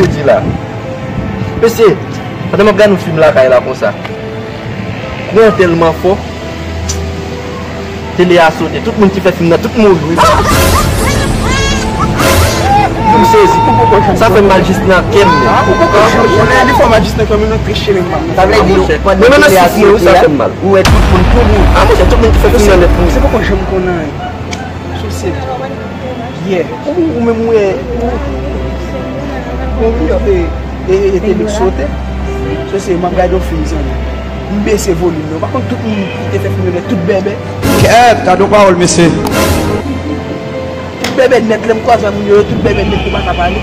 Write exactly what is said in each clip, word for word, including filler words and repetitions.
misye di la. Mesye, pandan m ap gade yon fim lakay la konsa, kouran tèlman fò, tele a sote, tout moun ki fè fim nan, tout mouri. M sezi. Sa fè m mal jis nan kè m. Ou poko janm konnen, li fè w mal jis nan kè w, menm nan kri chire m pa. Sa vle di, pandan tele a sote a, ou wè tout moun tou mouri. A, monchè, tout moun ki fè fim nan nèt mouri. Se poko janm konnen anyen. Sosyete. Yeah. Ou, ou menm ou wè, ou, ou, e, e, e, tele sote. Sosyete, m ap gade yon fim, zanmi. M bese volim nan. Pa konn tout moun ki te fè fim yo, tout bèbè. Kèt, gade yon pawòl, mesye. Tout bèbè nèt, lè m kwaze moun yo, tout bèbè nèt, yo pa ka pale.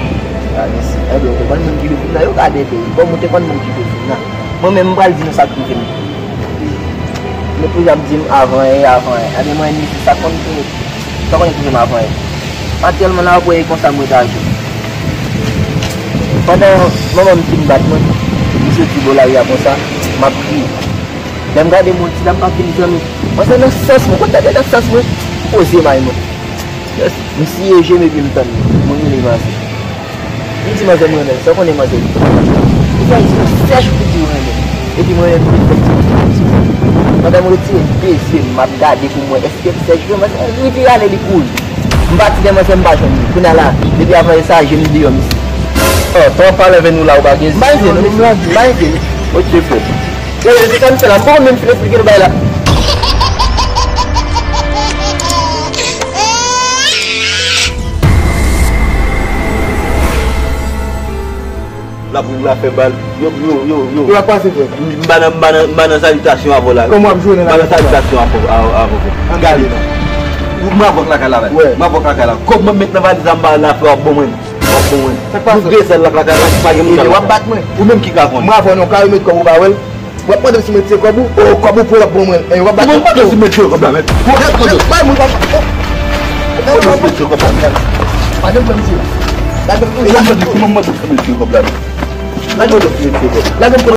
A, mesye, ebyen, ou te konn moun ki te fè fim nan, yo ka dede. Kòm ou te konn moun ki te fè fim nan. Mwen menm, m pral di nou sa k rive m. Lòt jou, y ap di m avan yè, avan yè. Ebyen, mwen, ni sa konn fini. Sa konnen ki fè m avan yè. Aktyèlman la, w ap wè e konsa mwen ta jwe. Pandan manman m fin bat mwen, m soti bò lari a konsa, m ap kriye. Lè m gade mwen, ti dam pa vini, zanmi. Mwen se nan sans mwen, kote tande nan sans mwen, poze may mwen. Yes, m siye je m epi m tann li. Moun rele Manzè. M di manzè m renmen l, sa w konnen manzè di? Ou fè yon ti sèch pou di w renmen l. Epi mwen menm, m vin fè ti sèch. Pandan m retire de zye m, m ap gade pou m wè èske l sèch vre, manzè rive ale, li kouri. M pati dèyè manzè, m pa jwenn li. Kounye a la, depi avan yè sa, je m deyò misye. Oh, tan w ap pale avè nou la, ou pa gen zye? M pa gen zye, non, mesye. M pa gen zye. Ok, frè. E, se sa m fè la. M poko menm fin eksplike nou bagay la. L ap ri, l ap fè bal. Yo, yo, yo, yo. Yo ap pase, frè. M pa nan, m pa nan, m pa nan salitasyon avè w la. Kòman w ap jwe nan salitasyon avè w, frè? Gade. M avè w lakay la, la. M avè w lakay la. Kòb mwen met nan valiz la, m ba w la, frè, w ap bon mwen. W ap bon mwen. Sa k pase? Nou gen sèl lakay la, pa gen moun. Ebyen, w ap bat mwen. Ou menm ki ka konn. M avè w nan kay, ou met kòb ou pa wè l. W ap mande m si m retire kòb ou? O, kòb ou pou w ap bon mwen. E, w ap bat mwen. Ou mande si m retire kòb la, men. Bay moun kòb. Ou mande si m retire kòb la, men. Lage m pran misye. Lage m pran misye. Lage m pran misye. Lage m pran.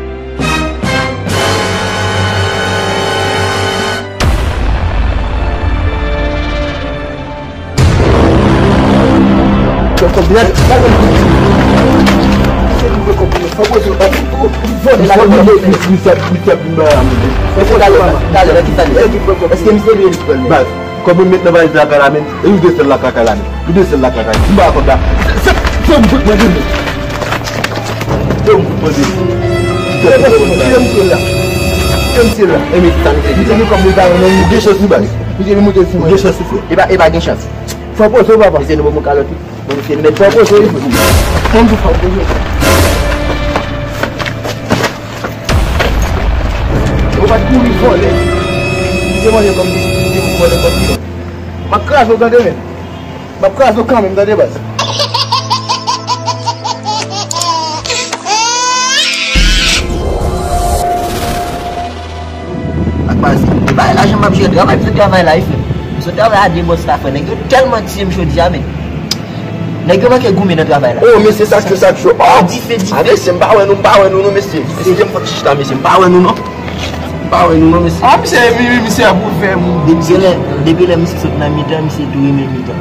Kòb mwen met nan valiz la kay la, men. E nou de sèl lakay la, men. Nou de sèl lakay la. M pa kòb la. Se, se, se yon bout mwen de men. Se yon bout mwen de men. Kite misye la. Kite misye la. E men sa misye di. Misye gen kòb li pa renmen. Ou gen chans li bay. Misye vin monte sou mwen. Ou gen chans li fè. E pa, e pa gen chans. Fò poze w, papa. Misye nou bon kalòt wi. Bon, misye mèt fò poze w wi. Mwen di fò poze w. Ou pa t kouri vòlè. Misye manje kòb li, misye vòlè kòb li. M ap kraze w tande men. M ap kraze w kanmenm tande baz. Ak baz, e pa lajan m ap jere, travay, m sot travay la wi frè. M sot travay a de bòs la frè, nèg yo tèlman tiye m jodi a men. Nèg yo manke goumen nan travay la. Oh, mesye, sa k cho, sa k cho. Oh, dife, dife. A, mesye, m pa wè nou, m pa wè nou, non, mesye. Mesye, m fòk chita, mesye, m pa wè nou, non. M pa wè nou, non, mesye. Ah, misye, misye ap ouvè moun. Depi lè, depi lè misye sot nan mitan, misye tou renmen mitan.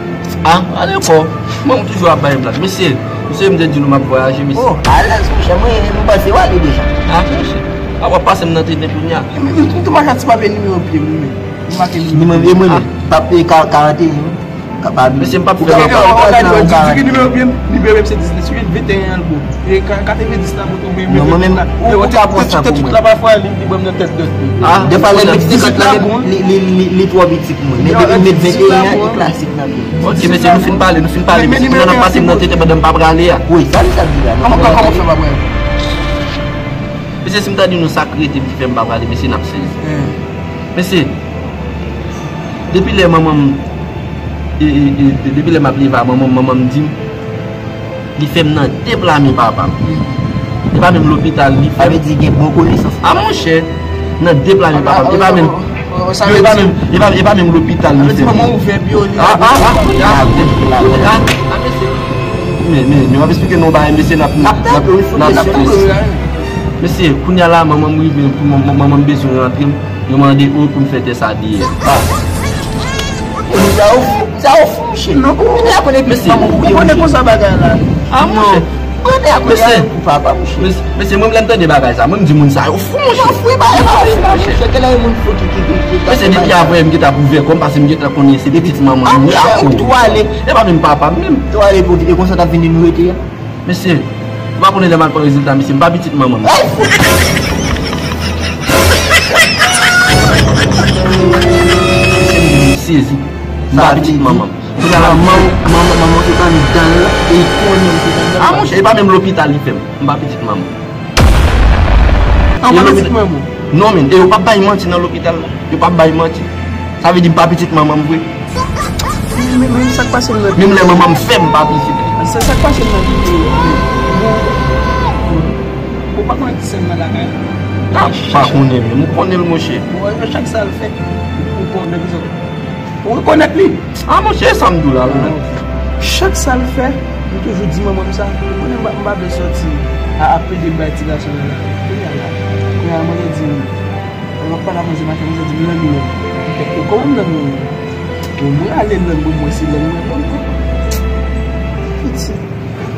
Ah, ale ankò. Mwen, m toujou ap bay blag. Mesye, misye, m te di nou m ap vwayaje, mesye. Oh, alèz, monchè, mwen, m panse w ale deja. Ah, monchè. Ah, w ap pase m nan tete kounye a. M, m, m tou mache ti pape nimewo pye m, wi, men. M make nimewo. Nimewo, e mwen, men. Ah. Pape ka-, karante yen. Kapab. Mesye, m p ap fè. Ou ka, ou ka, ou ka di ki nimewo pye m? Nimewo m se dizuit, venteyen an l bon. E ka-, katrevenndis la bon tou, men. Non, mwen menm, ou, ou ka pran sa pou mwen. Tout la pafwa, li, li ban m nan tèt dòt. Ah, defwa lè m met senkant la, li, li, li, li twò piti pou mwen. Men depi m met venteyen an, li klasik nan pye m. Ok, mesye, nou fin pale, nou fin pale, mesye. Kounye a n ap pase m nan tete pandan m pa prale a. Wi, sa li sa di la. Kòman, kòman fè pa prale? Mesye, si m ta di nou sa k rete ki fè m pa prale, mesye, n ap sezi. Mesye, depi lè manman m, e, e, e, depi lè m ap leve a manman m, manman m di m, li fè m nan de pla men papa m. E pa menm lopital, li fè m. Sa vle di gen bon konesans. A monchè, nan de pla men papa m. E pa menm, e pa menm, e pa, e pa menm lopital, li fè m. Manman ouvè pye li. A, a, a, a, a, mesye. Men, men, men, m ap eksplike nou yon bagay, mesye, n ap, n ap, n ap, n ap, n ap, mesye, kounye a la, manman m rive, pou manman, manman m bezwen rantre m, yo mande, o, pou m fè tès A D N. Sa yo fou, sa yo fou, monchè. Non, ou konnen konnen pitit manman ou ye, monchè. Konsa bagay la. A, monchè. Mesye, mesye, mwen, lè m tande bagay sa, mwen, m di moun sa yo fou, monchè. Yo fou, e pa, e pa, e pa, monchè. Kèlè yon moun fou ki, ki, ki, ki, mesye, depi avè m gentan ap ouvè kò m, paske m gentan konnen se pitit manman m. A, monchè, ou tou ale. E pa menm papa m menm. Tou ale pou di, e konsa t ap vini nou rete a. Mesye, ou pa konnen lè m al pran rezilta, mesye, m pa pitit manman m. Mesye, m sezi. M pa pitit manman m. Kounye a la, manman, manman, manman se anndan l, e konnen l se anndan l. A, monchè, e pa menm lopital li fè m. M pa pitit manman. An, w pa pitit manman w? Non, men, e yo p ap bay manti nan lopital la. Yo p ap bay manti. Sa vle di m pa pitit manman m vre. Men, men, men sa k pase m nan... Menm lè manman m fè m pa pitit li. Sa, sa k pase m nan videyo. Bon, bon, bon. Ou pa konnen ki sèn nan lakay la? A, pa konnen, men m konnen l, monchè. Bon, chak sa l fè, ou konnen ki sòt. Ou rekonèt li? A, monchè, e sa m di w la, wi. Chak sa l fè, m toujou di manman m sa. Ou konnen m pa, m pa vle sòti a, ap plede bay ti gason nan lari. Kounye a la, kounye a, manzè di m, lè m ap pale ak manzè maten, manzè di m lang mwen. Kòman m lang mwen? Bon, mwen ale lang mwen, mwen se lang mwen, lang mwen. Piti.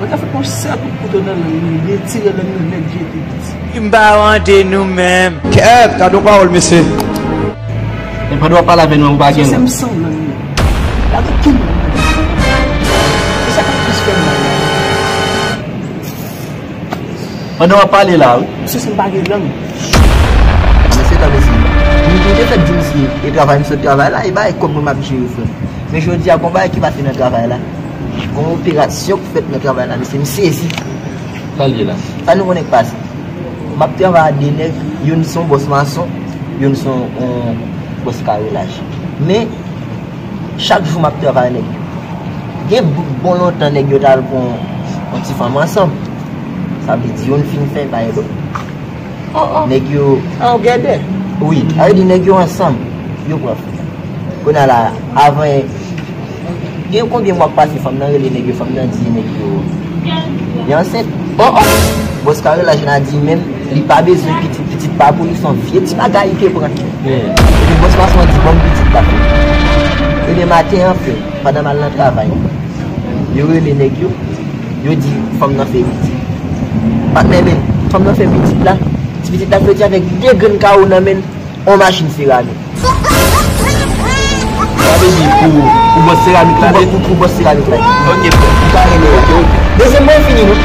Mwen ta fè yon sèl kout kouto nan lang li, retire lang nan nèt, jete piti. M pa wante nou menm. Kèt, gade yon pawòl, mesye. Men pandan w ap pale avè nou, ou pa gen lang. Se m san lang li. Pa gen kenn lang nan. E sa k ap plis fè m mal la. Pandan w ap pale la, wi. Mesye, si m pa gen lang. Mesye, tann mesye. M, m te fèk di misye, e travay m sot travay la, e bay kòb mwen m ap jere, frè m. Men jodi a, gon bagay ki pase nan travay la. Gon operasyon k fèt nan travay la, mesye, m sezi. Sa l ye la? Sa nou konnen k pase? M ap travay ak de nèg, youn se yon bòs mason, youn se yon, yon bòs karelaj. Men, chak jou m ap travay ak nèg yo. Gen bout bon lontan nèg yo t al pran yon ti fanm ansanm. Sa vle di youn fin fè, pa gen lòt. Oh, oh. Nèg yo. Ah, ou gèdè? Wi, sa vle di nèg yo ansanm. Yo pran fanm. Kounye a la, avan, gen konbyen mwa k pase fanm nan rele nèg yo, fanm nan di nèg yo li ansent. Oh, oh. Bòs karelaj la di menm li pa bezwen pitit, pitit pa pou li, se yon vye ti bagay li te pran. Epi bòs mason an di, "Ban m pitit la." Ebyen maten an, frè, pandan m al nan travay, yo rele nèg yo, yo di fanm nan fè pitit. Patnè, men, fanm nan fè pitit la, ti pitit la soti avèk de grenn kawo nan men l, yon machin seramik. Sa vle di pou, pou bòs seramik la, pou, pou, pou bòs seramik la. Ok, frè. Ou ka rele, ok, ok. Dezyèm mwen fini, non?